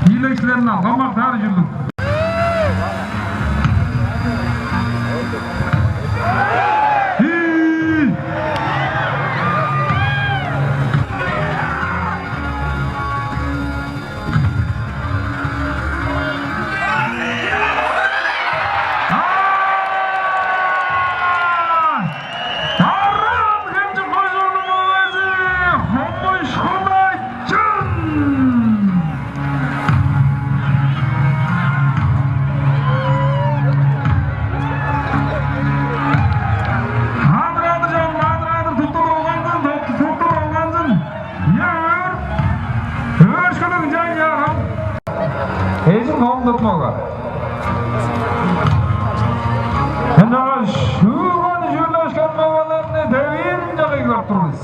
тиилекчилерин алган мактаар ужурлуг. Барыын-Хемчик кожууннуң мөгези Хомушку Начын. Адыр-адыр, чон, адыр-адыр, туттур долганзын, туттур долганзын. Ынча өөр, өөрүшкүлүг ынча ынчаарам. Эжиң холун тутмага. Ынчангаш шүүгүн чүрлешкен мөгелерни девииринче кыйгырып тур бис.